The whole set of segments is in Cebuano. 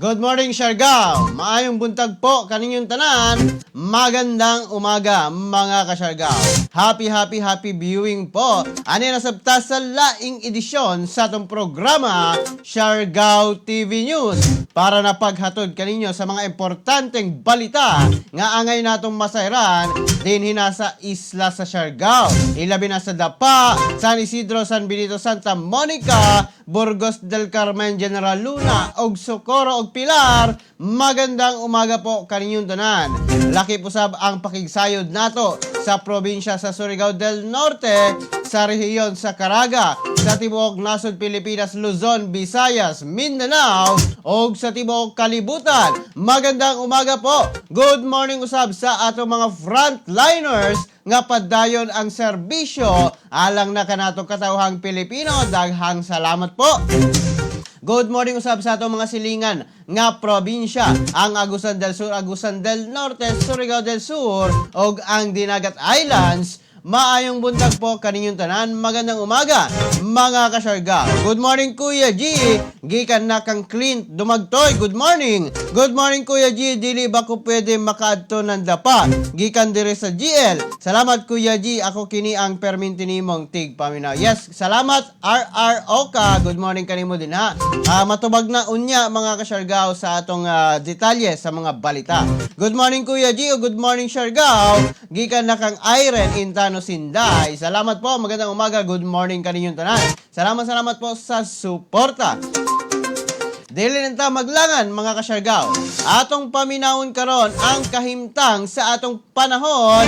Good morning, Siargao! Maayong buntag po kaninyong tanan. Magandang umaga, mga kasyargao. Happy, happy, happy viewing po. Ani na sabta sa laing edisyon sa atong programa, Siargao TV News, para na paghatod kaninyo sa mga importanteng balita nga angay natong masayran dinhi na sa isla sa Siargao. Ilabi na sa Dapa, San Isidro, San Benito, Santa Monica, Burgos del Carmen, General Luna, og Socorro og Pilar. Magandang umaga po kaninyong tanan. Laki po sab ang pakigsayod nato sa probinsya sa Surigao del Norte, sa rehiyon sa Caraga, sa tibuok nasod Pilipinas, Luzon, Visayas, Mindanao, og sa tibuok kalibutan. Magandang umaga po. Good morning usab sa atong mga frontliners nga padayon ang serbisyo alang na kanatong katawhang Pilipino. Daghang salamat po. Good morning usab sa atong mga silingan nga probinsya, ang Agusan del Sur, Agusan del Norte, Surigao del Sur ug ang Dinagat Islands. Maayong buntag po kaninyong tanan. Magandang umaga, mga kasyargao. Good morning, Kuya G. Gikan na kang Clint Dumagtoy. Good morning. Good morning, Kuya G. Dili ba ko pwede makaadto ng Dapa? Gikan dire sa GL. Salamat, Kuya G. Ako kini ang perminti nimong tig paminaw. Yes, salamat, RR Oka. Good morning kanimo din ha. Matubag na unya, mga kasyargao, sa atong detalye sa mga balita. Good morning, Kuya G. O good morning, Siargao. Gikan na kang Irene Intano Sinday. Salamat po. Magandang umaga. Good morning kaninyong tanan. Salamat, salamat po sa suporta. Dili ta maglangan, mga kasyargao. Atong paminawon karon ang kahimtang sa atong panahon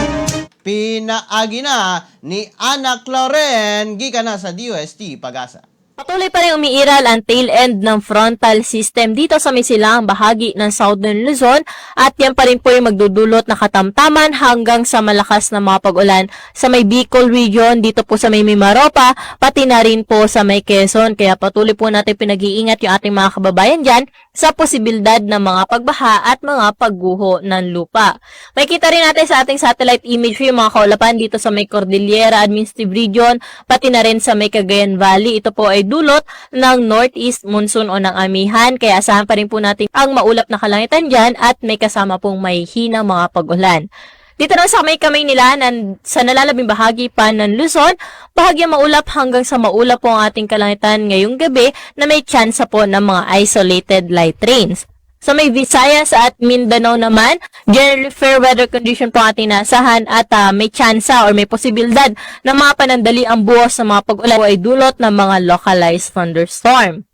pinaagi na ni Ana Cloren gikan na sa DOST Pagasa. Patuloy pa rin umiiral ang tail end ng frontal system dito sa may silangang bahagi ng Southern Luzon at yan pa rin po yung magdudulot na katamtaman hanggang sa malakas na mga pag-ulan sa may Bicol region, dito po sa may Mimaropa, pati na rin po sa may Quezon. Kaya patuloy po natin pinag-iingat yung ating mga kababayan dyan sa posibilidad ng mga pagbaha at mga pagguho ng lupa. Makikita rin natin sa ating satellite imagery yung mga kaulapan dito sa may Cordillera Administrative Region, pati na rin sa may Cagayan Valley. Ito po ay dulot ng Northeast Monsoon o ng amihan. Kaya asahan pa rin po natin ang maulap na kalangitan dyan at may kasama pong may hinang mga pag-ulan. Dito naman sa may kamay nila nan, sa nalalabing bahagi pa ng Luzon, bahagyang maulap hanggang sa maulap po ang ating kalangitan ngayong gabi na may tsansa po ng mga isolated light rains. Sa may Visayas at Mindanao naman, generally fair weather condition po ang ating naasahan at may tsansa or may posibilidad na mga panandali ang buhos sa mga pag-ulan ay dulot ng mga localized thunderstorm.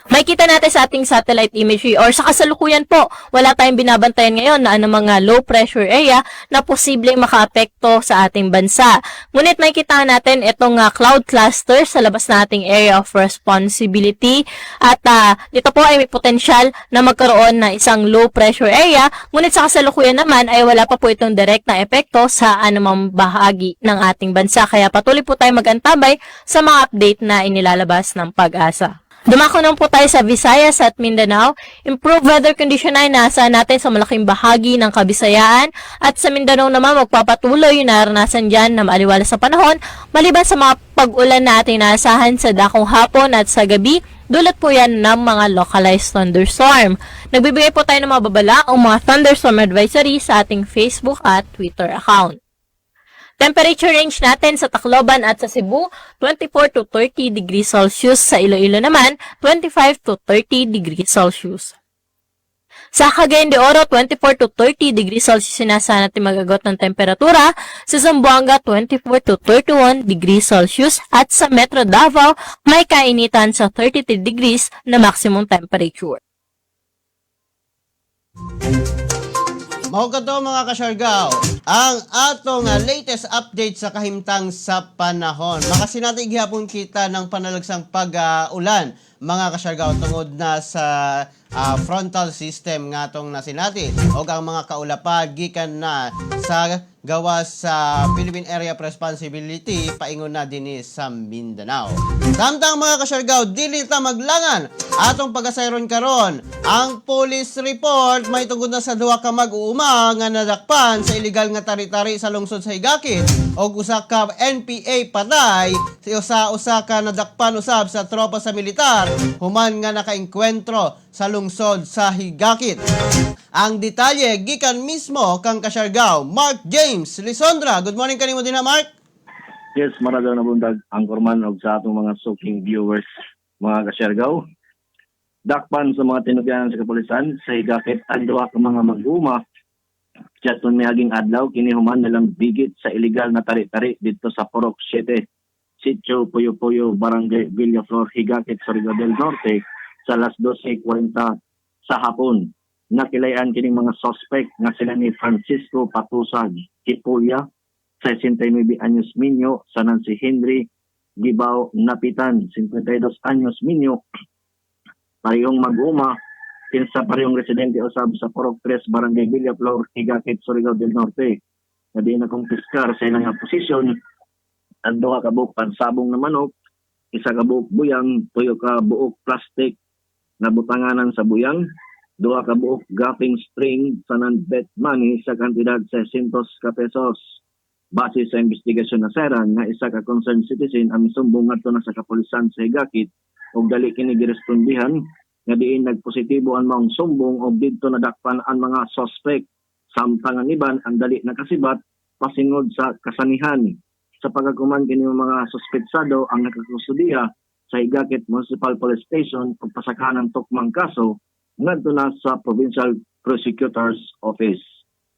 Makikita natin sa ating satellite imagery or sa kasalukuyan po, wala tayong binabantayan ngayon na anong mga low pressure area na posibleng makaapekto sa ating bansa. Ngunit makikita natin itong cloud cluster sa labas na ating area of responsibility at dito po ay may potensyal na magkaroon ng isang low pressure area. Ngunit sa kasalukuyan naman ay wala pa po itong direct na epekto sa anumang bahagi ng ating bansa. Kaya patuloy po tayo mag-antabay sa mga update na inilalabas ng Pag-asa. Dumako naman po tayo sa Visayas at Mindanao. Improved weather condition ay nasa natin sa malaking bahagi ng Kabisayaan. At sa Mindanao naman, magpapatuloy yung naranasan dyan na maaliwalas sa panahon. Maliban sa mga pag-ulan na ating naasahan sa dakong hapon at sa gabi, dulot po yan ng mga localized thunderstorm. Nagbibigay po tayo ng mga babala o mga thunderstorm advisory sa ating Facebook at Twitter account. Temperature range natin sa Tacloban at sa Cebu, 24 to 30 degrees Celsius. Sa Iloilo naman, 25 to 30 degrees Celsius. Sa Cagayan de Oro, 24 to 30 degrees Celsius inaasahan natin mag-agot ng temperatura. Sa Zamboanga, 24 to 31 degrees Celsius. At sa Metro Davao, may kainitan sa 33 degrees na maximum temperature. Mao kato, mga kasyargao, ang atong latest update sa kahimtang sa panahon. Makasinati gihapon kita ng panalagsang pag-ulan, mga kasyargao, tungod na sa frontal system nga atong nasinati og ang mga kaulapad gikan na sa gawas sa Philippine Area of Responsibility paingon na dinhi sa Mindanao. Samtang, mga kasyargao, dili ta maglangan, atong pagasayron karon ang police report may tungod na sa duha ka mag-uuma nga nadakpan sa illegal nga nga tari-tari sa lungsod sa Higakit og usa ka NPA patay sa usa ka nadakpan usab sa tropa sa militar human nga nakaengkwentro sa lungsod sa Higakit. Ang detalye gikan mismo kang Kasiargao, Mark James Lisondra. Good morning kanimo din ha, Mark. Yes, maradang na buntag, Anchorman, og sa atong mga suking viewers, mga kasyargaw. Dakpan sa mga tinugyanan sa kapulisan sa Higakit ang duha ka mga mag-uma Jaton miaging adlaw, kini human nalang bigit sa illegal na tari-tari didto sa Purok 7, Sitio Puyo-Puyo, Barangay Villaflor, Higakit, Surigao del Norte sa alas 12:40 sa hapon. Nakilayan kining mga suspect nga sila ni Francisco Patusag Kipuya, 69 anyos minyo, sa si Henry Gibao Napitan, 52 anyos minyo, parehong mag-uma, kinsa parehong residente usab sa Purok 3, Barangay Villaflor, Higakit, Surigao del Norte. Na diin nakumpiskar sa ilang nga posisyon ang duha ka buok pansabong na manok, isa ka buok buyang, tuyo ka buok plastic na butanganan sa buyang, duha ka buok gaffing string sa nan bet money sa kantidad 600 ka pesos. Base sa investigasyon na seran nga isa ka concerned citizen ang misumbong ngadto na sa kapulisan sa Higakit ug dali kini girespondihan, nga diin nagpositibo ang maong sumbong og didto nadakpan ang mga suspect, samtang ang iban ang dali nakasibat pasingod sa kasanihan. Sa pagkakuman, kini mga suspetsado ang nakakustudiya sa Higakit Municipal Police Station ug pasakahan ng tukmang kaso ngadto na sa Provincial Prosecutor's Office.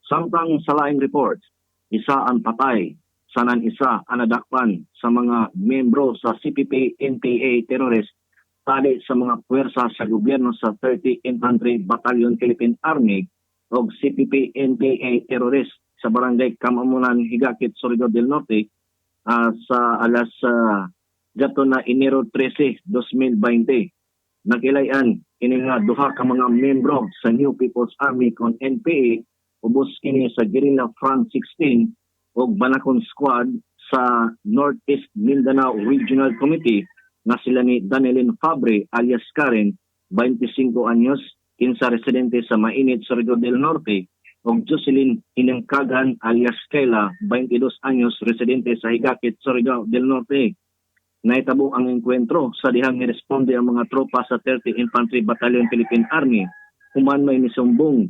Samtang sa laing report, isa ang patay, sanan isa ang nadakpan sa mga membro sa CPP NPA terrorist tali sa mga puwersa sa gobyerno sa 30 Infantry Battalion Philippine Army og CPP NPA terrorist sa Barangay Kamamunan, Higakit, Surigao del Norte sa alas gato na Enero 13, 2020. Nakilayan kini nga duha ka mga membro sa New People's Army kon NPA, ubos kini sa Guerrilla Front 16 ug Banakon Squad sa Northeast Mindanao Regional Committee, nga sila ni Danelin Fabre alias Karen, 25 anyos, kinsa residente sa Mainit, Surigao del Norte, ug Jocelyn Hinangkagan alias Kayla, 22 anyos, residente sa Higakit, Surigao del Norte. Naitabo ang engkwentro sa dihang niresponde ang mga tropa sa 30 Infantry Battalion Philippine Army human may misumbong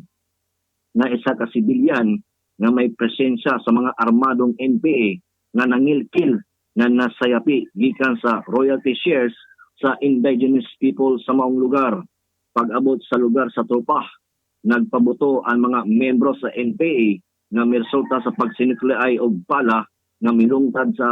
na isa ka sibilyan nga may presensya sa mga armadong NPA nga nangilkil nga nasayapi gikan sa royalty shares sa indigenous people sa maong lugar. Pag-abot sa lugar sa tropa, nagpabuto ang mga membro sa NPA nga miresulta sa pagsinikliay og bala nga milungtad sa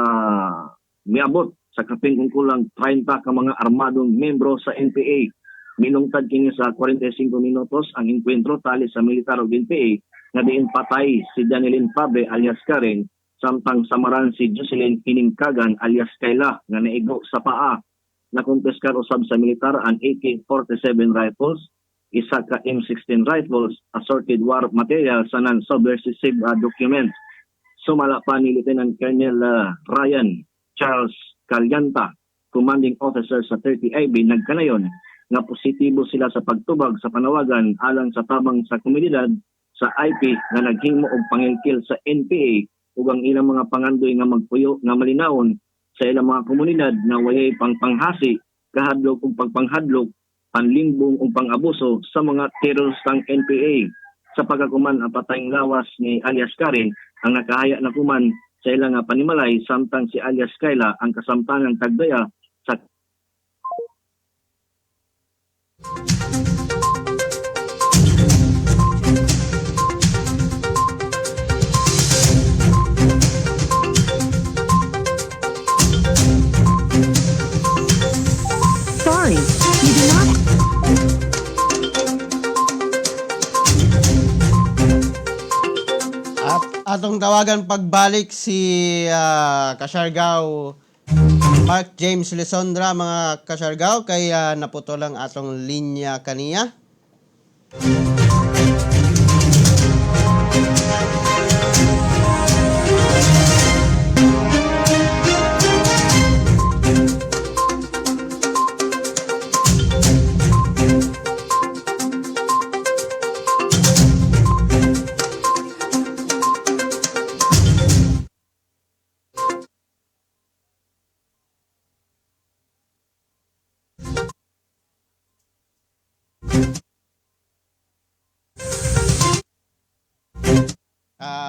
miabot sa kapin kung kulang 30 ka mga armadong membro sa NPA. Milungtad kini sa 45 minutos ang enkwentro tali sa militar og NPA, nga diin patay si Danilin Fabre alias Karen, samtang samaran si Jocelyn Hiningkagan alias Kayla nga naigo sa paa. Nakumpiskar usab sa militar ang AK-47 rifles, isa ka M16 rifles, assorted war material sa non-subversive documents. Sumala pa ni Lieutenant Colonel Ryan Charles Calianta, commanding officer sa 30 IB, nagkanayon nga positibo sila sa pagtubag sa panawagan alang sa tabang sa komunidad sa IP nga naghimo og pangilkil sa NPA ug ang ilang mga pangandoy nga magpuyo nga malinawon sa ilang mga komunidad nga walay pangpanghasi, kahadlok ug pagpanghadlok, panlimbong ug pangabuso sa mga teroristang NPA. Sa pagkakuman, ang patayng lawas ni alias Karen ang nakahaya na kuman sa ilang nga panimalay, samtang si alias Kayla ang kasamtangang tagdaya sa Sorry, you do not At atong tawagan pagbalik si Kasiargao Mark James Lisondra, mga Kasiargao, kay naputol ang atong linya kaniya.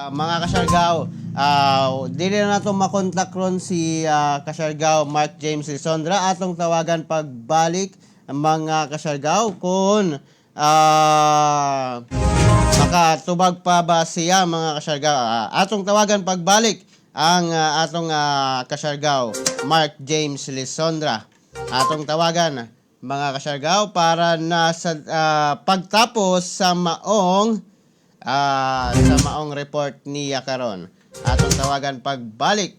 Mga Kasyargaw, dili na nato makontak ron si Kasyargaw Mark James Lisondra. Atong tawagan pagbalik, mga Kasyargaw, kung makatubag pa ba siya, mga Kasyargaw. Atong tawagan pagbalik ang atong Kasyargaw Mark James Lisondra. Atong tawagan, mga Kasyargaw, para na sa pagtapos sa maong report niya karon. Atong tawagan pagbalik.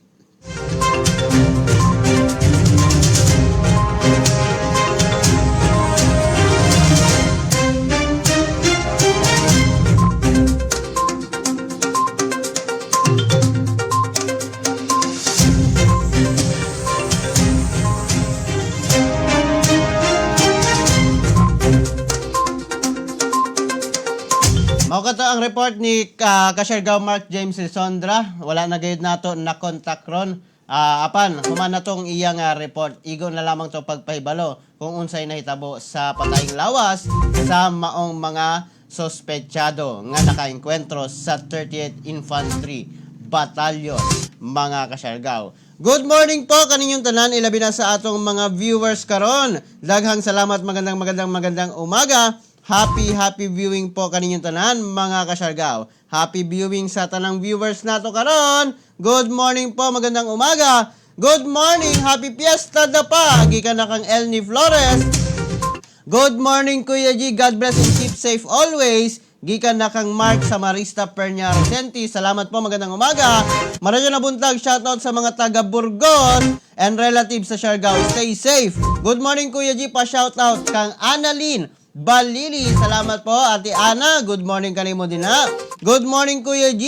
Mao kato ang report ni Kasyargaw Mark James Lisondra. Wala na gayud nato na contact ron. Apan human na tong iyang report. Igo na lamang to pagpahibalo kung unsay nahitabo sa patayng lawas sa maong mga sospechado nga nakaengkwentro sa 38th Infantry Battalion, mga Kasyargaw. Good morning po kaninyong tanan, ilabi na sa atong mga viewers karon. Daghang salamat, magandang magandang magandang umaga. Happy happy viewing po kaninyong tanan, mga Kasyargaw. Happy viewing sa tanang viewers nato karon. Good morning po, magandang umaga. Good morning, happy fiesta da pa. Gikan na kang Elnie Flores. Good morning, Kuya G. God bless and keep safe always. Gikan na kang Mark Samarista Pernia Rosenti. Salamat po, magandang umaga. Maradyo na buntag, shoutout sa mga taga Burgos and relatives sa Siargao. Stay safe. Good morning, Kuya G. Pa shoutout kang Annalyn Balili. Salamat po, Ate Ana. Good morning kanimo din ha. Good morning, Kuya G.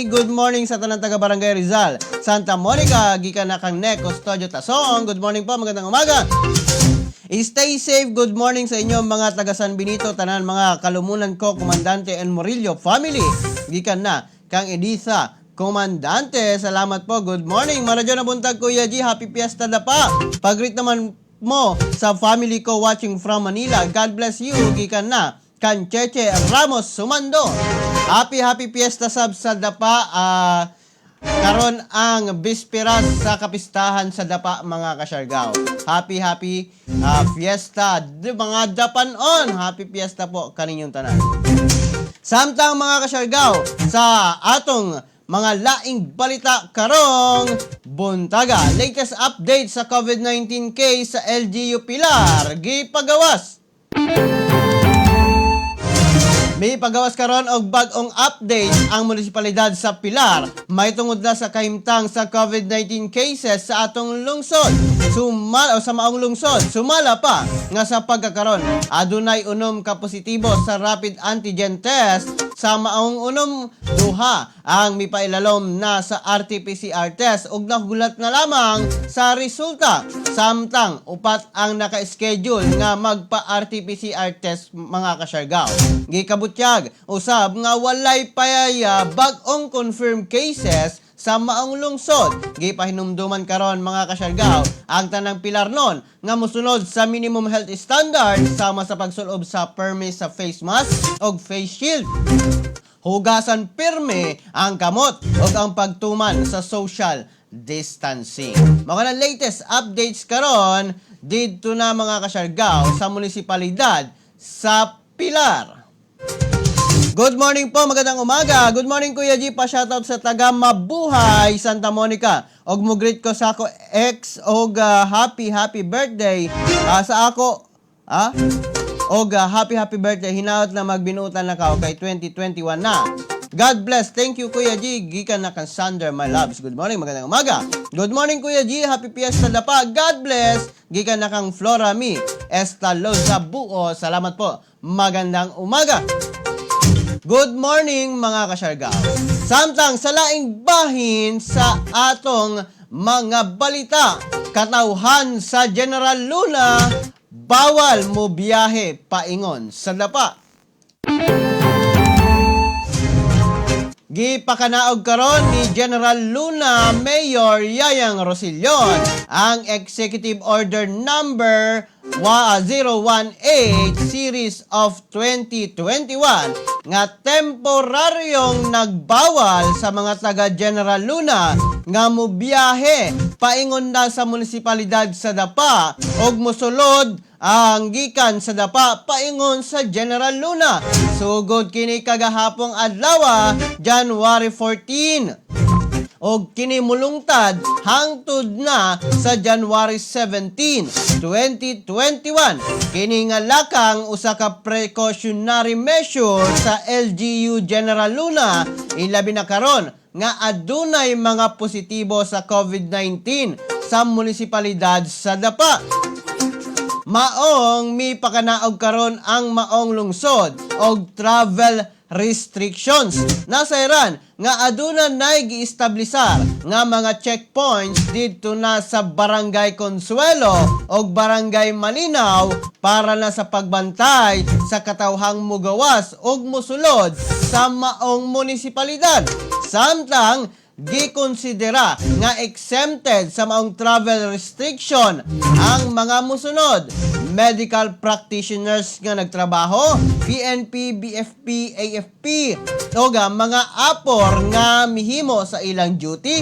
Good morning sa tanang taga Barangay Rizal, Santa Monica. Gikan na kang Nek Custodio Tasong. Good morning po, magandang umaga. Stay safe. Good morning sa inyo mga taga San Benito, tanan mga kalumunan ko, Komandante and Murillo family. Gikan na kang Editha Komandante. Salamat po. Good morning. Maradyo na buntag, Kuya G. Happy Fiesta da pa. Pag-greet naman mo sa family ko watching from Manila. God bless you. Gikan na kan Cheche Ramos Sumando. Happy happy fiesta sab sa Dapa. Karon ang bisperas sa kapistahan sa Dapa, mga Kasyargaw. Happy happy fiesta di mga Dapanon. Happy fiesta po kaninyong tanan. Samtang, mga Kasyargaw, sa atong mga laing balita karong buntaga. Latest update sa COVID-19 case sa LGU Pilar, gipagawas. May pagawas karon og bag-ong update ang munisipalidad sa Pilar may tungod na sa kahimtang sa COVID-19 cases sa atong lungsod. Sumal o sa maong lungsod, sumala pa nga sa pagkakaron adunay 6 ka positibo sa rapid antigen test. Sa maong 6, duha ang mipailalom na sa RT-PCR test ug nahulat na lamang sa resulta. Samtang 4 ang naka-schedule nga magpa RT-PCR test, mga Kasyargaw. Gikabutyag usab nga walay payaya bag-ong confirmed cases sa maong lungsod. Gipahinumduman karon, mga Kasyargaw, ang tanang Pilarnon nga mosunod sa minimum health standard sama sa pagsulob sa permis sa face mask og face shield, hugasan pirme ang kamot ug ang pagtuman sa social distancing. Mga na latest updates karon didto na, mga Kasyargaw, sa munisipalidad sa Pilar. Good morning po, magandang umaga. Good morning, Kuya G, pa shoutout sa taga Mabuhay, Santa Monica. Og mo greet ko sa ako ex og happy happy birthday sa ako og happy happy birthday, hinaot na magbinuutan na ka kay 2021 na. God bless. Thank you, Kuya G. Gikan na kang Sander, my loves. Good morning, magandang umaga. Good morning, Kuya G. Happy Fiesta da pa. God bless. Gikan na kang Flora Mi Estaloza Buo. Salamat po. Magandang umaga. Good morning, mga Kasyargaw. Samtang sa laing bahin sa atong mga balita, katawhan sa General Luna bawal mo biyahe paingon sa Dapa. Gipakanaog karon ni General Luna Mayor Yayang Rosillon ang Executive Order number 018 series of 2021 nga temporaryong nagbawal sa mga taga General Luna nga mobiyahe paingon na sa munisipalidad sa Dapa og mosulod ang gikan sa Dapa paingon sa General Luna. Sugod kini kagahapong adlaw, January 14, og kini mulungtad hangtod na sa January 17, 2021. Kini nga lakang usa ka precautionary measure sa LGU General Luna, ilabi na karon nga adunay mga positibo sa COVID-19 sa munisipalidad sa Dapa. Maong mipakanaog karon ang maong lungsod og travel restrictions. Nasayran nga aduna nay giestablisar nga mga checkpoints didto na sa Barangay Consuelo og Barangay Malinaw para na sa pagbantay sa katawhang mugawas og musulod sa maong munisipalidad. Samtang gikonsidera nga exempted sa maong travel restriction ang mga musunod: medical practitioners nga nagtrabaho, PNP, BFP, AFP, o ang mga apor nga mihimo sa ilang duty,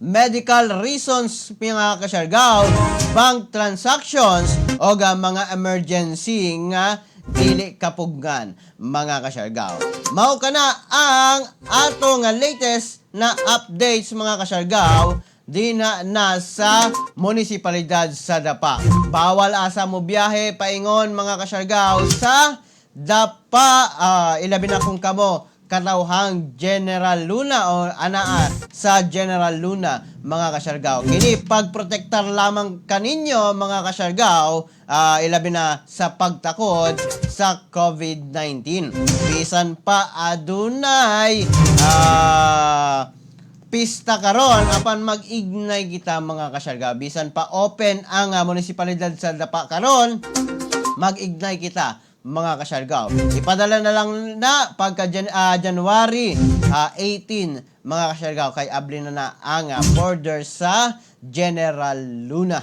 medical reasons, mga kasyargaw, bank transactions, o ang mga emergency nga dili kapuggan, mga kasyargaw. Mao kana ang ato nga latest na updates, mga kasyargaw, dina na sa munisipalidad sa Dapa. Bawal asa mo biyahe paingon, mga kasyargaw, sa Dapa, ilabi na kung kamo katawhang General Luna o anaa sa General Luna, mga kasyargaw. Kini pagprotektar lamang kaninyo, mga kasyargaw, ilabi na sa pagtakod sa COVID-19. Bisan pa adunay pista karon, apan mag-ignay kita, mga kasyargaw. Bisan pa open ang munisipalidad sa Dapa karon, mag-ignite kita, mga kasyargaw. Ipadala na lang na pagka January 18, mga kasyargaw, kay abli na na ang border sa General Luna.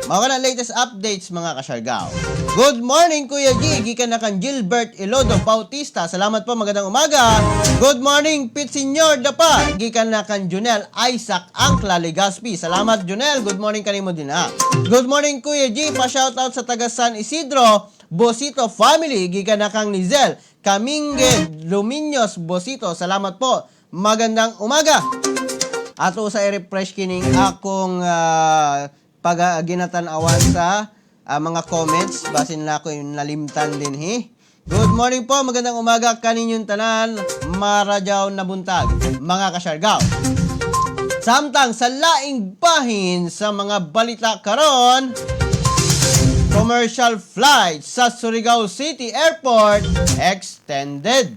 Mga na latest updates, mga kasyargaw. Good morning, Kuya G. Gikan na kan Gilbert Ilodo Bautista. Salamat po, magandang umaga. Good morning, Pit Senior Dapa. Gikan na kan Junel Isaac Angkla Legaspi. Salamat, Junel. Good morning kanimo din ha. Good morning, Kuya G. Pa-shoutout sa taga San Isidro Bosito family. Gikan na kang Nizel Camingue Luminos Bosito. Salamat po. Magandang umaga. Ato sa i-refresh kining akong pag ginatan-awan sa mga comments, basin na ako yung nalimtan din he. Good morning po, magandang umaga kaninyong tanan, maradyaw na buntag, mga kasyargaw. Samtang sa laing bahin sa mga balita karon, commercial flight sa Surigao City Airport extended.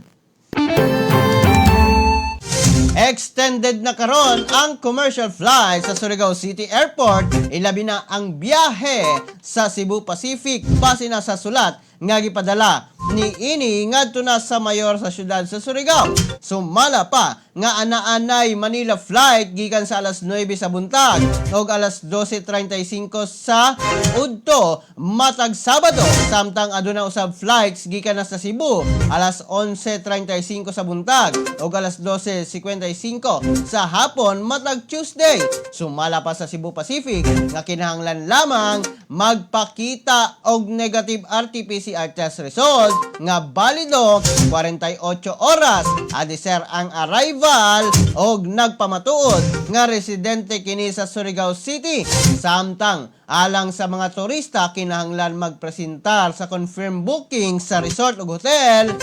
Extended na karon ang commercial flight sa Surigao City Airport, ilabi na ang biyahe sa Cebu Pacific base na sa sulat nga gipadala ni ini ngadto na sa mayor sa syudad sa Surigao. Sumala pa nga anaanay Manila flight gikan sa alas 9 sa buntag ug alas 12:35 sa udto matag Sabado, samtang aduna usab flights gikan na sa Cebu alas 11:35 sa buntag ug alas 12:55 sa hapon matag Tuesday. Sumala pa sa Cebu Pacific nga kinahanglan lamang magpakita og negative RT-PCR test result nga balido 48 oras adiser ang arrival og nagpamatuod nga residente kini sa Surigao City. Samtang alang sa mga turista, kinahanglan magpresentar sa confirmed booking sa resort ug hotel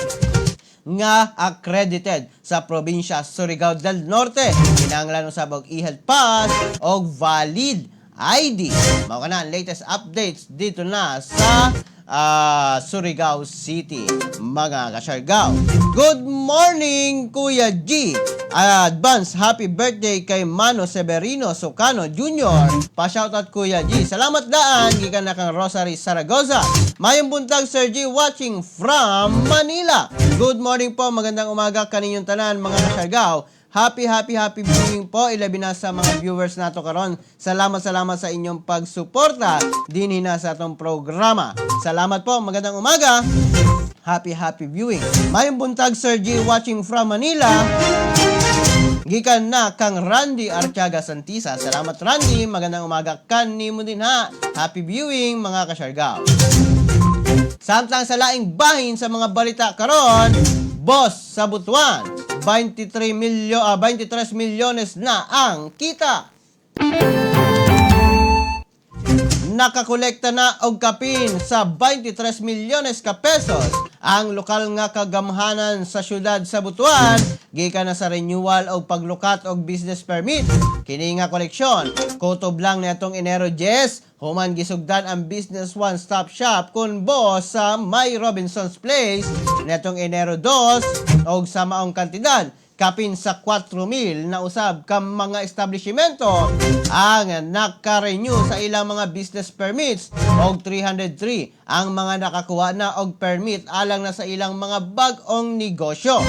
nga accredited sa probinsya Surigao del Norte. Kinahanglan usab og e-health pass og valid ID. Mao kana ang latest updates dito na sa Surigao City, mga kasyargaw. Good morning, Kuya G. Advance happy birthday kay Mano Severino Socano Jr. Pa-shoutout, Kuya G. Salamat daan gikan na kang Rosary Zaragoza. Mayong buntag, Sir G, watching from Manila. Good morning po, magandang umaga kaninyong tanan, mga kasyargaw. Happy, happy, happy viewing po. Ilabi na sa mga viewers nato karon. Salamat, salamat sa inyong pagsuporta dinhi na sa atong programa. Salamat po. Magandang umaga. Happy, happy viewing. Mayong buntag, Sir G, watching from Manila. Gikan na kang Randy Artiaga Santisa. Salamat, Randy. Magandang umaga kanimo din ha. Happy viewing, mga kasyargaw. Samtang sa laing bahin sa mga balita karon, boss sa Butuan, 23 milyones na ang kita. Nakakolekta na og kapin sa 23 milyones ka pesos ang lokal nga kagamhanan sa syudad sa Butuan gikan na sa renewal og paglukat og business permit. Kini nga koleksyon kutob lang niadtong Enero 10 human gisugdan ang business one stop shop kun boss sa May Robinson's Place niadtong Enero 2 og sa maong kantidad, kapin sa 4,000 na usab ka mga establishmento ang naka-renew sa ilang mga business permits og 303 ang mga nakakuha na og permit alang na sa ilang mga bag-ong negosyo.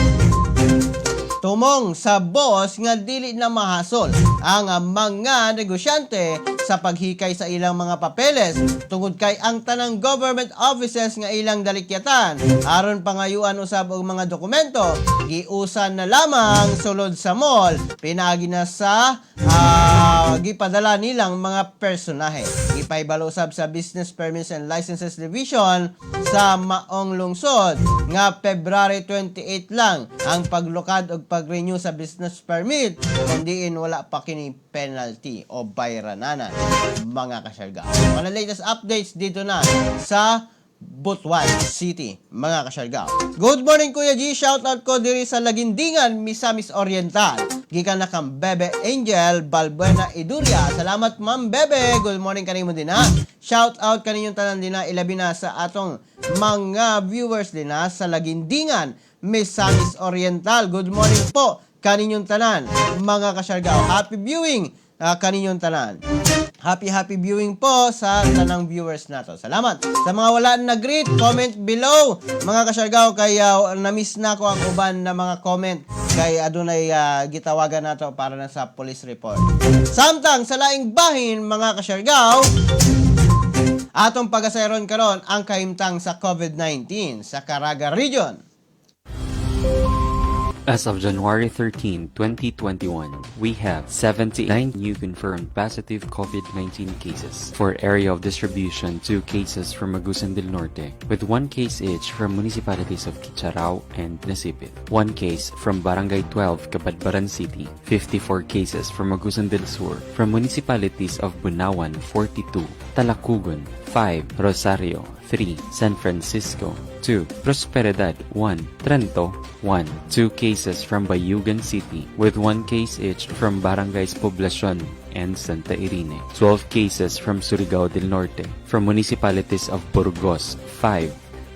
Tumong sa boss nga dili na mahasol ang mga negosyante sa paghikay sa ilang mga papeles tungod kay ang tanang government offices nga ilang dalikyatan aron pangayuan usab og mga dokumento giusan na lamang sulod sa mall pinaagi na sa gipadala nilang mga personahe. Gipahibalo usab sa Business Permits and Licenses Division sa maong lungsod nga February 28 lang ang paglukad og pag-renew sa business permit kung diin wala pa kini penalty o bayrananan, mga kasyarga. Mga latest updates dito na sa Butuan City, mga kasyarga. Good morning, Kuya G. Shoutout ko diri sa Lagindingan, Misamis Oriental. Gikan na kang Bebe Angel Balbuena Iduria. Salamat, Ma'am Bebe. Good morning kanimo din ha. Shoutout kaninyong tanan din na, ilabi na sa atong mga viewers din ha, sa Lagindingan, Misamis Oriental. Good morning po kaninyong tanan, mga kasyargao. Happy viewing kaninyong tanan. Happy, happy viewing po sa tanang viewers nato. Salamat. Sa mga wala na greet, comment below. Mga kasyargao, kaya na-miss na ko ang uban na mga comment kay adunay gitawagan nato para na sa police report. Samtang sa laing bahin, mga kasyargao, atong pagasayron karon ang kahimtang sa COVID-19 sa Caraga Region. As of January 13, 2021, we have 79 new confirmed positive COVID-19 cases. For area of distribution, 2 cases from Agusan del Norte, with 1 case each from municipalities of Kitcharao and Nasipit, 1 case from Barangay 12, Cabadbaran City, 54 cases from Agusan del Sur, from municipalities of Bunawan, 42, Talacugon, 5, Rosario, 3, San Francisco, 2, Prosperidad, 1, Trento, 1, 2 cases from Bayugan City, with 1 case each from Barangays Poblacion and Santa Irene, 12 cases from Surigao del Norte, from municipalities of Burgos, 5,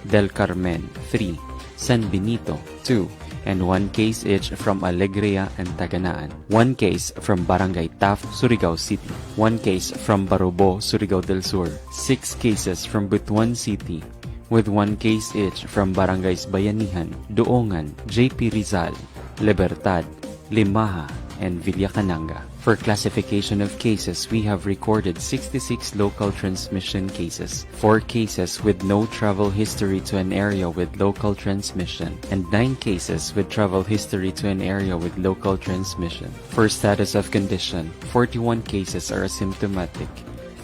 Del Carmen, 3, San Benito, 2, and 1 case each from Alegria and Taganaan. 1 case from Barangay Taft, Surigao City. 1 case from Barobo, Surigao del Sur. 6 cases from Butuan City, with 1 case each from Barangays Bayanihan, Duongan, JP Rizal, Libertad, Limaha, and Villacananga. For classification of cases, we have recorded 66 local transmission cases, 4 cases with no travel history to an area with local transmission, and 9 cases with travel history to an area with local transmission. For status of condition, 41 cases are asymptomatic,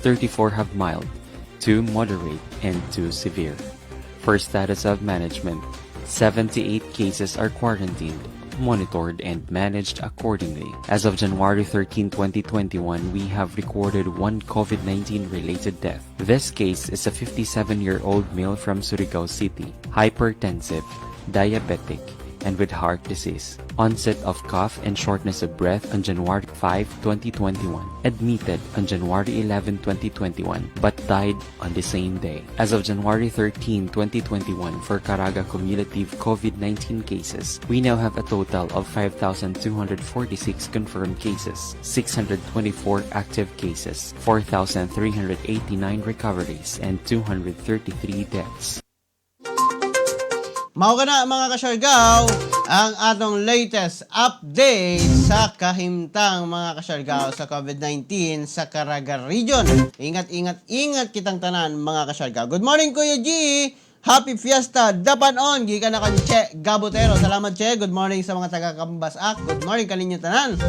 34 have mild, 2 moderate, and 2 severe. For status of management, 78 cases are quarantined, monitored, and managed accordingly. As of January 13, 2021, we have recorded one COVID-19 related death. This case is a 57-year-old male from Surigao City, hypertensive, diabetic, and with heart disease. Onset of cough and shortness of breath on January 5, 2021. Admitted on January 11, 2021, but died on the same day. As of January 13, 2021, for Caraga cumulative COVID-19 cases, we now have a total of 5,246 confirmed cases, 624 active cases, 4,389 recoveries, and 233 deaths. Mao ka na, mga kasyargaw, Ang atong latest update sa kahimtang, mga kasyargao, sa COVID-19 sa Caraga Region. Ingat, ingat, ingat kitang tanan, mga kasyargao. Good morning, Kuya G! Happy Fiesta! Dapanon! Gikan na kan Che Gabotero. Salamat, Che. Good morning sa mga taga Kambasak. Good morning kaninyo tanan.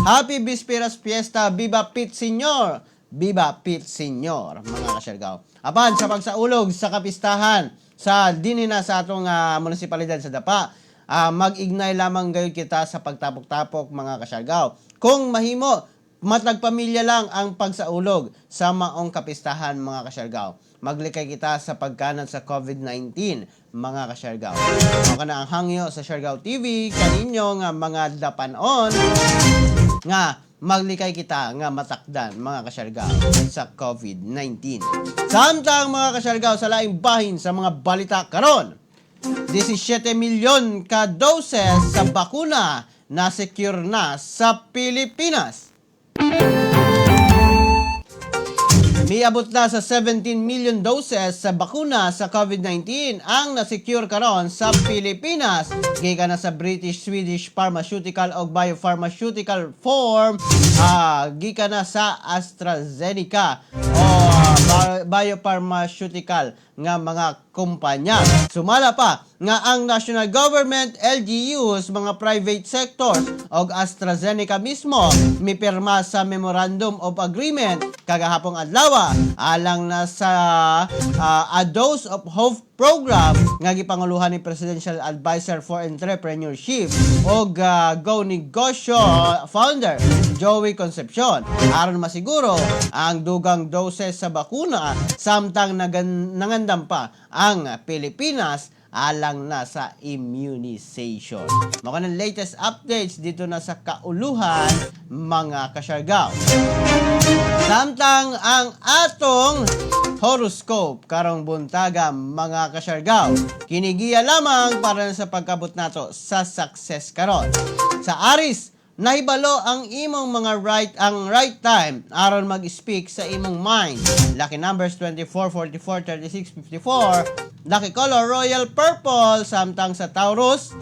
Happy Bisperas Fiesta! Viva Pit Señor! Viva Pit Señor, mga kasyargao. Apan, sa pagsaulog sa kapistahan sa dinhi na sa atong munisipalidad sa Dapa, mag-ignay lamang gayud kita sa pagtapok-tapok, mga kasyargao. Kung mahimo, matag pamilya lang ang pagsaulog sa maong kapistahan, mga kasyargao. Maglikay kita sa pagkanat sa COVID-19, mga kasyargao. Mao kana ang hangyo sa Siargao TV kaninyo nga mga dapanon nga maglikay kita nga matakdan, mga kasyargao, sa COVID-19. Samtang, mga kasyargao, sa laing bahin sa mga balita karon, 17 milyon ka doses sa bakuna na secure na sa Pilipinas. Miabot na sa 17 million doses sa bakuna sa COVID-19 ang nasecure karon sa Pilipinas. Gikan na sa British Swedish Pharmaceutical o Biopharmaceutical firm, gikan na sa AstraZeneca o biopharmaceutical nga mga kumpanya. Sumala pa nga ang national government, LGUs, mga private sectors og AstraZeneca mismo mipirma sa Memorandum of Agreement kagahapong adlaw alang na sa A Dose of Hope program nga gipanguluhan ni Presidential Advisor for Entrepreneurship og Go Negosyo founder Joey Concepcion aron masiguro ang dugang doses sa bakuna samtang nangandam pa ang Pilipinas alang na sa immunization. Mao ng latest updates dito na sa kauluhan, mga kasyargaw. Samtang ang atong horoscope karong buntaga, mga kasyargaw, kinigiya lamang para sa pagkabot nato sa success karon. Sa Aries, nahibalo ang imong mga right ang right time aron mag-speak sa imong mind. Lucky numbers 24, 44, 36, 54. Lucky color royal purple. Samtang sa Taurus,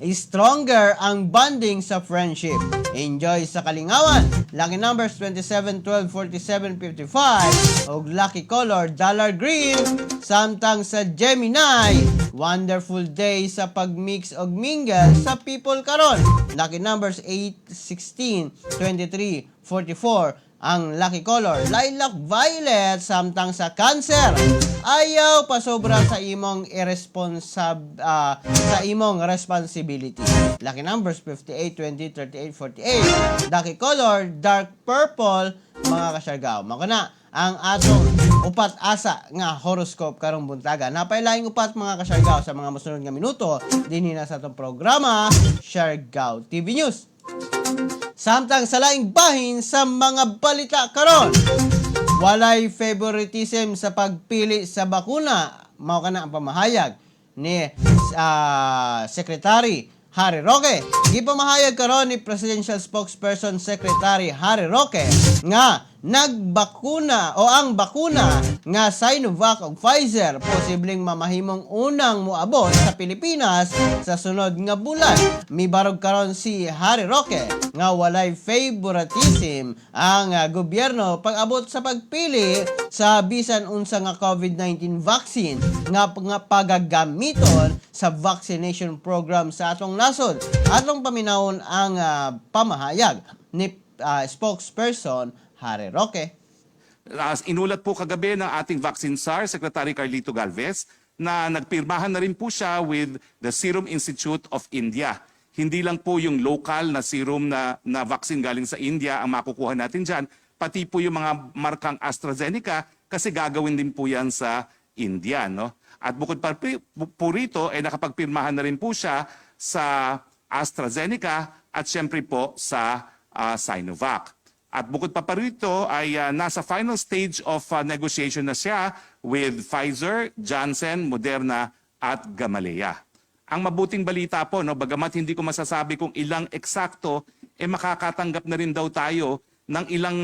stronger ang bonding sa friendship. Enjoy sa kalingawan. Lucky numbers 27, 12, 47, 55. Og lucky color dollar green. Samtang sa Gemini, wonderful day sa pagmix og mingle sa people karon. Lucky numbers 8, 16, 23, 44. Ang lucky color lilac violet. Samtang sa Cancer, ayaw pasobra sa imong responsibility. Lucky numbers 58, 20, 38, 48. Lucky color dark purple, mga kasyargaw. Mao na ang atong upat asa nga horoscope karong buntaga. Napay laing upat, mga kasyargaw, sa mga mosunod nga minuto dinhi na sa atong programa Siargao TV News. Samtang sa laing bahin sa mga balita karon, walay favoritism sa pagpili sa bakuna. Mao kana ang pamahayag ni Secretary Harry Roque. Gipamahayag karon ni Presidential Spokesperson Secretary Harry Roque nga nagbakuna o ang bakuna nga Sinovac ug Pfizer posibleng mamahimong unang moabot sa Pilipinas sa sunod nga bulan. Mibarog karon si Harry Roque nga walay favoritism ang gobyerno pag-abot sa pagpili sa bisan unsa nga COVID-19 vaccine nga pagagamiton sa vaccination program sa atong nasod. Atong paminawon ang pamahayag ni spokesperson Harry Roque. Inulat po kagabi ng ating vaccine czar, Secretary Carlito Galvez, na nagpirmahan na rin po siya with the Serum Institute of India. Hindi lang po yung local na serum na vaccine galing sa India ang makukuha natin dyan, pati po yung mga markang AstraZeneca kasi gagawin din po yan sa India. No? At bukod pa po rito, eh, nakapagpirmahan na rin po siya sa AstraZeneca at syempre po sa Sinovac. At bukod pa rito ay nasa final stage of negotiation na siya with Pfizer, Janssen, Moderna at Gamaleya. Ang mabuting balita po, no, bagamat hindi ko masasabi kung ilang eksakto, eh makakatanggap na rin daw tayo ng ilang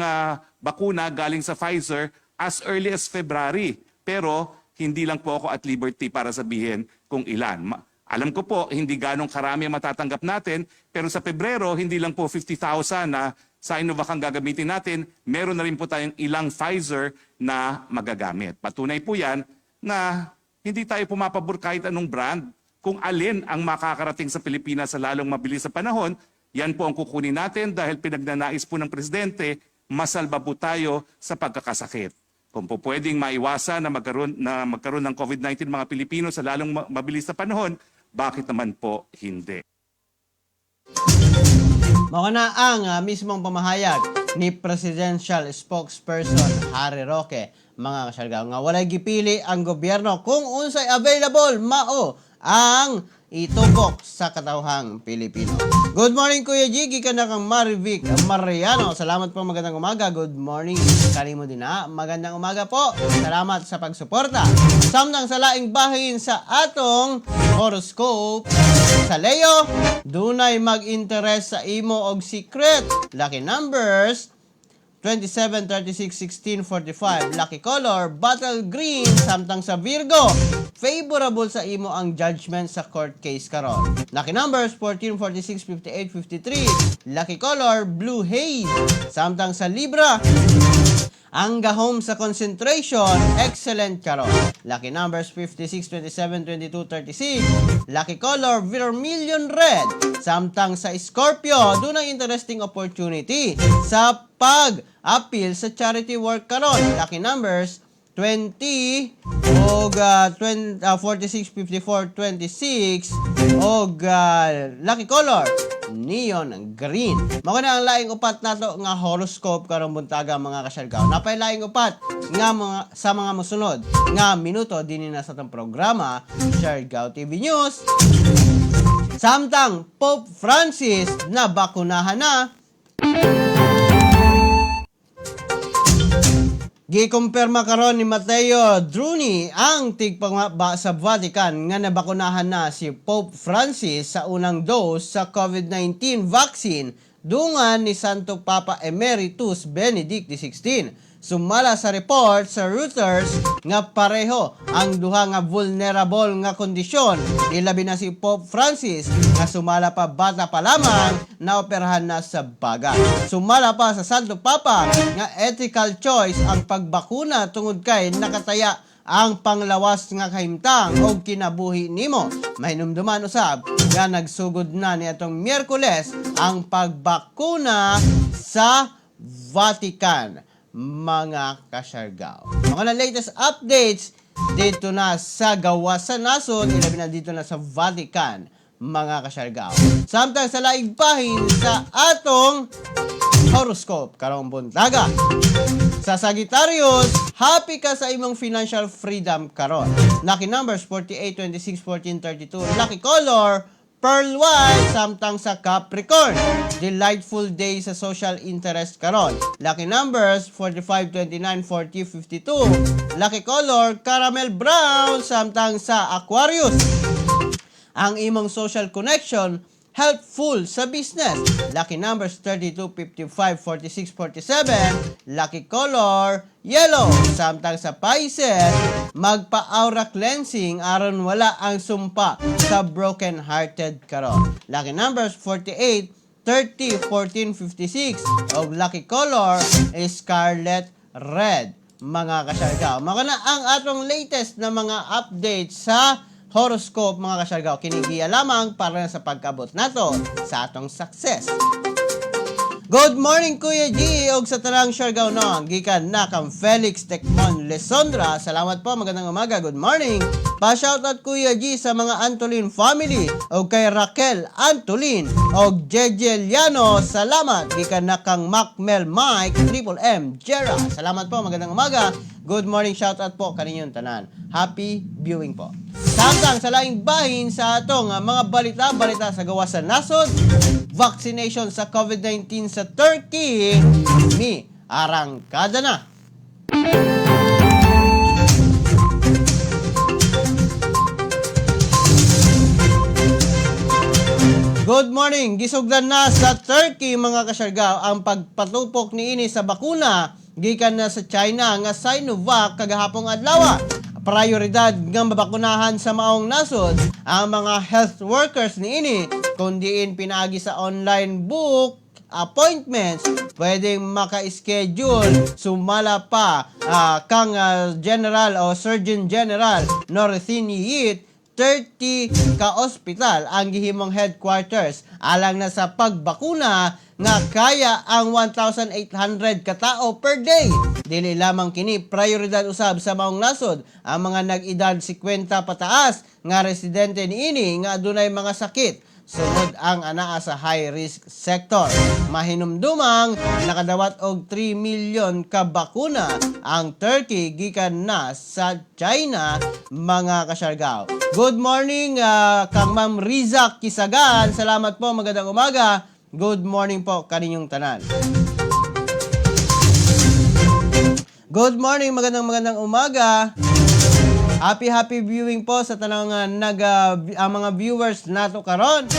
bakuna galing sa Pfizer as early as February. Pero hindi lang po ako at liberty para sabihin kung ilan. Alam ko po, hindi ganong karami ang matatanggap natin, pero sa Pebrero, hindi lang po 50,000 na Sinovac ang gagamitin natin, meron na rin po tayong ilang Pfizer na magagamit. Patunay po yan na hindi tayo pumapabor kahit anong brand. Kung alin ang makakarating sa Pilipinas sa lalong mabilis sa panahon, yan po ang kukunin natin dahil pinagnanais po ng Presidente, masalba po tayo sa pagkakasakit. Kung po pwedeng maiwasan na magkaroon ng COVID-19 mga Pilipino sa lalong mabilis na panahon, bakit naman po hindi? Mao na ang mismong pamahayag ni Presidential Spokesperson Harry Roque, mga kasyargaw, nga walay gipili ang gobyerno. Kung unsay available, mao ang itugok sa katawhang Pilipino. Good morning, Kuya Jiggy, gikan na kang Marivic Mariano. Salamat po, magandang umaga. Good morning. Kanimo din na. Magandang umaga po. Salamat sa pagsuporta. Samtang sa laing bahin sa atong horoscope, sa Leo, dunay mag-interest sa imo og secret. Lucky numbers 27, 36, 16, 45. Lucky color, bottle green. Samtang sa Virgo, favorable sa imo ang judgment sa court case karon. Lucky numbers 14, 46, 58, 53. Lucky color, blue haze. Samtang sa Libra, ang gahom sa concentration, excellent karon. Lucky numbers 56, 27, 22, 36. Lucky color, vermilion red. Samtang sa Scorpio, dunay interesting opportunity sa pag-appeal sa charity work karon. Lucky numbers 20 og 20, 46, 54, 26 og lucky color neon green. Mao na ang laing upat nato nga horoscope karong buntaga, mga kasyargaw. Napay laing upat nga mga sa mga mosunod nga minuto dinhi na sa atong programa Siargao TV News. Samtang Pope Francis na bakunahan na. Gikumpirma karon ni Matteo Druni, ang tigpangba sa Vatican, nga nabakunahan na si Pope Francis sa unang dose sa COVID-19 vaccine dungan ni Santo Papa Emeritus Benedict XVI. Sumala sa report sa Reuters nga pareho ang duha nga vulnerable nga kondisyon, ilabi na si Pope Francis nga sumala pa bata pa lamang naoperahan na sa baga. Sumala pa sa Santo Papa nga ethical choice ang pagbakuna tungod kay nakataya ang panglawas nga kahimtang o kinabuhi nimo. Mahinumduman usab nga nagsugod na niadtong Miyerkules ang pagbakuna sa Vatican, mga kasyargaw. Mga na latest updates dito na sa gawas sa nasod, ilabi na dito na sa Vatican, mga kasyargaw. Samtang sa laing bahin sa atong horoscope karong buntaga, sa Sagittarius, happy ka sa imong financial freedom karon. Lucky numbers 48, 26, 14, 32. Lucky color, pearl white. Samtang sa Capricorn, delightful day sa social interest karon. Lucky numbers 45, 29, 40, 52. Lucky color, caramel brown. Samtang sa Aquarius, ang imong social connection helpful sa business. Lucky numbers 32, 55, 46, 47. Lucky color, yellow. Samtang sa Pisces, magpa-aura cleansing aron wala ang sumpa sa broken-hearted karon. Lucky numbers 48, 30, 14, 56. Og lucky color is scarlet red, mga kasyargaw. Mao na ang atong latest na mga updates sa horoscope, mga kasyargaw. Kini giya lamang para sa pagkabot nato sa atong success. Good morning, Kuya G, og sa tanang Siargao no. Gikan na kang Felix Tekmon Lesondra. Salamat po, magandang umaga. Good morning. Pa-shoutout, Kuya G, sa mga Antolin family og kay Raquel Antolin og Jeje Liano. Salamat. Gikan na kang Macmel Mike Triple M Jera. Salamat po, magandang umaga. Good morning, shoutout po kaninyong tanan. Happy viewing po. Samtang sa laing bahin sa atong mga balita-balita sa gawas sa nasod, vaccination sa COVID-19 sa Turkey, mi arangkada na. Good morning! Gisugdan na sa Turkey, mga kasyargaw, ang pagpatupok niini sa bakuna gikan na sa China nga Sinovac kagahapong adlaw. Prioridad nga mabakunahan sa maong nasod ang mga health workers niini kung diin pinaagi sa online book appointments pwedeng maka-schedule, sumala pa kang General o Surgeon General Northine Yit. 30 ka ospital ang gihimong headquarters alang na sa pagbakuna nga kaya ang 1,800 katao per day. Dili lamang kini prioridad usab sa maong nasod ang mga nag-edad 50 pataas nga residente niini nga adunay mga sakit, sunod ang anaa sa high risk sector. Mahinumdumang nakadawat og 3 million ka bakuna ang Turkey gikan na sa China, mga kasyargaw. Good morning kang Ma'am Riza Kisagan. Salamat po, magandang umaga. Good morning po kaninyong tanan. Good morning, magandang magandang umaga. Happy happy viewing po sa tanang ang mga viewers nato karon.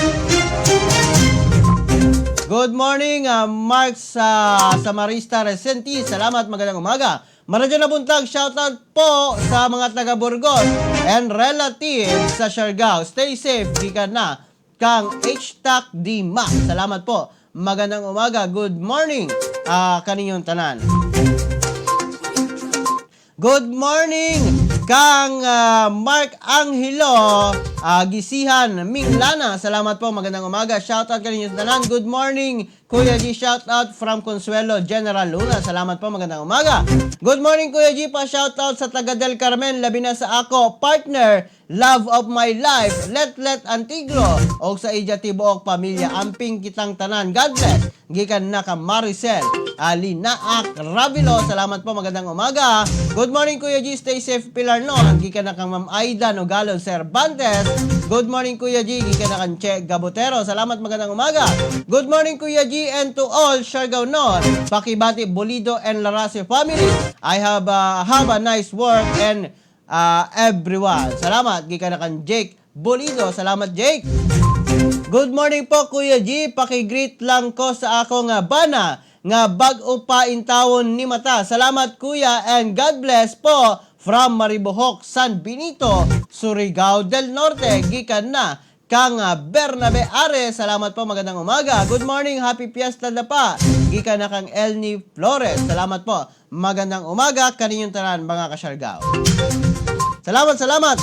Good morning, Mark sa Samarista Resenti. Salamat, magandang umaga. Maradyo na buntag, shoutout po sa mga taga Burgos and relatives sa Siargao. Stay safe, gikan na kang Htac D Mac. Salamat po. Magandang umaga. Good morning kaninyong tanan. Good morning kang Mark Angelo Gisihan Minglana. Salamat po. Magandang umaga. Shout out kaninyo sa tanan. Good morning, Kuya G. Shout out from Consuelo, General Luna. Salamat po. Magandang umaga. Good morning, Kuya G. Pa shout out sa taga Del Carmen, labi na sa ako partner, love of my life, Let Let Antigro, og sa ija tibuok pamilya. Amping kitang tanan. God bless. Gikan na ka Maricel Alinaak Ravilo. Salamat po. Magandang umaga. Good morning, Kuya G. Stay safe, Pilar Noon. Gikan na kang Ma'am Aida Nogalon Cervantes. Good morning, Kuya G. Gikan na kang Che Gabotero. Salamat. Magandang umaga. Good morning, Kuya G. And to all Siargao North. Pakibati Bolido and Larase family. I have a nice work and everyone. Salamat. Gikan na kang Jake Bolido. Salamat, Jake. Good morning po, Kuya G. Paki-greet lang ko sa akong bana nga bag-o pa intawon ni mata. Salamat, Kuya, and God bless po from Maribojoc, San Benito, Surigao del Norte. Gikan na kang Bernabe Are. Salamat po, magandang umaga. Good morning, happy fiesta na pa. Gikan na kang Elnie Flores. Salamat po. Magandang umaga kaninyong tanan, mga kasyargaw. Salamat, salamat.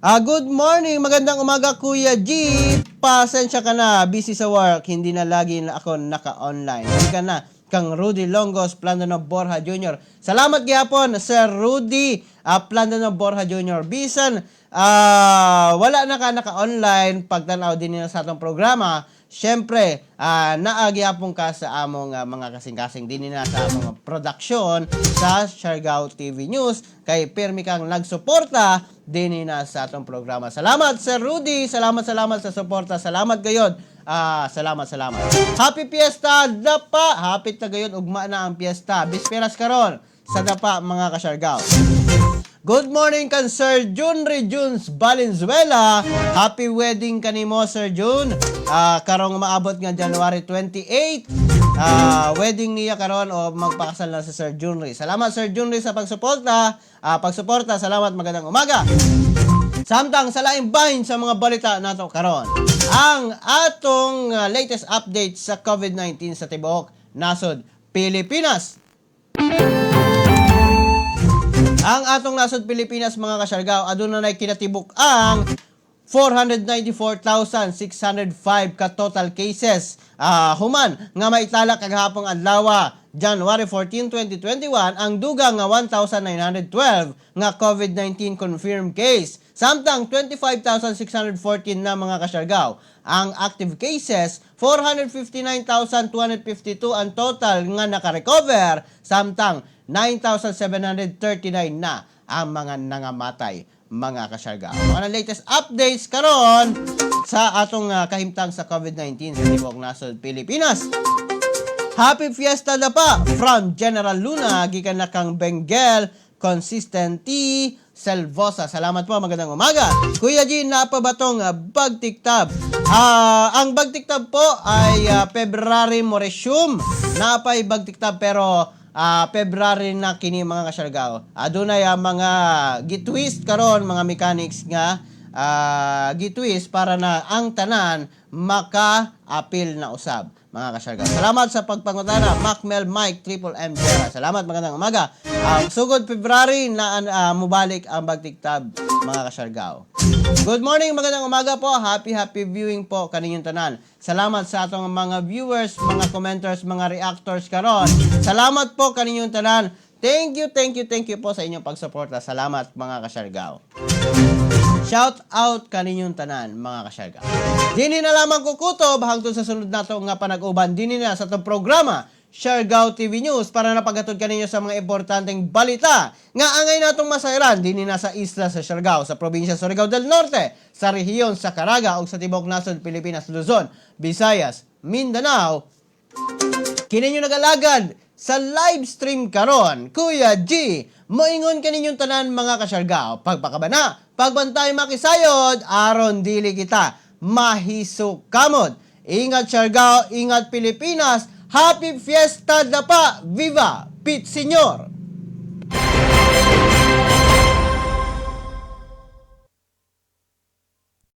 Good morning, magandang umaga, Kuya G. Pasensya ka na, busy sa work, hindi na lagi na ako naka-online. Gikan na kang Rudy Longos Plandano Borja Jr. Salamat gihapon, Sir Rudy Plandano Borja Jr. Bisan wala na ka naka-online pagtanaw din nila sa atong programa, syempre, naa gihapon ka sa among mga kasing-kasing din na sa among production sa Siargao TV News kay pirmi kang nagsuporta din na sa atong programa. Salamat, Sir Rudy, salamat, salamat sa suporta. Salamat gayod. Salamat, salamat. Happy Fiesta Dapa. Happy ta gayod, ugma na ang piyesta. Bisperas karon sa Dapa, mga kasyargao. Good morning kan Sir Jun Rejuns Valenzuela. Happy wedding kanimo, Sir Jun. Karong maabot nga January 28. Wedding niya karon o magpakasal na si Sir Junri. Salamat, Sir Junri, sa pagsuporta. Pagsuporta, salamat, magandang umaga. Samtang sa laing bahin sa mga balita nato karon. Ang atong latest update sa COVID-19 sa tibuok nasod Pilipinas. Ang atong nasod Pilipinas, mga kasyargaw, aduna nay kinatibuk ang 494,605 ka total cases. Human nga maitala kagahapong adlaw, January 14, 2021, ang dugang nga 1,912 nga COVID-19 confirmed case. Samtang 25,614 na, mga kasyargaw ang active cases, 459,252 ang total nga nakarecover, samtang 9,739 na ang mga nangamatay, mga kasyargaw. Mga latest updates karon sa atong kahimtang sa COVID-19 sa tibuok nasod Pilipinas. Happy Fiesta na pa from General Luna, gikan na kang Benguel, Consistenti, Selvosa. Salamat po, magandang umaga. Kuya G, napa ba tong Bagtiktab? Ang Bagtiktab po ay February mo-resume. Napay Bagtiktab pero February na kini, mga kasyargao. Adunay mga gitwist karon, mga mechanics nga gitwist para na ang tanan maka-apil na usab, mga kasyargao. Salamat sa pagpangutana, Macmel Mike Triple M Jera. Salamat, magandang umaga. Sugod February na mubalik ang Bagtiktab, mga kasyargao. Good morning, magandang umaga po. Happy happy viewing po kaninyong tanan. Salamat sa atong mga viewers, mga commenters, mga reactors karon. Salamat po kaninyong tanan. Thank you, thank you, thank you po sa inyong pagsuporta. Salamat, mga kasyargao. Shout out kaninyong tanan, mga kasyargao. Dini na lamang kukutob hangtod sa sunod nato nga panag-uban dini na sa atong programa Siargao TV News para napaghatod kaninyo sa mga importanteng balita nga angay natong masayran dinhi na sa isla sa Siargao, sa probinsya Surigao del Norte, sa rehiyon sa Caraga ug sa tibuok nasod Pilipinas, Luzon, Visayas, Mindanao. Kini nyo nagalagad sa live stream karon, Kuya G, moingon kaninyong tanan, mga kasyargao. Pagpakabana, pagbantay makisayod, aron dili kita mahisukamot. Ingat Siargao, ingat Pilipinas. Happy Fiesta Dapa! Viva Pit Señor!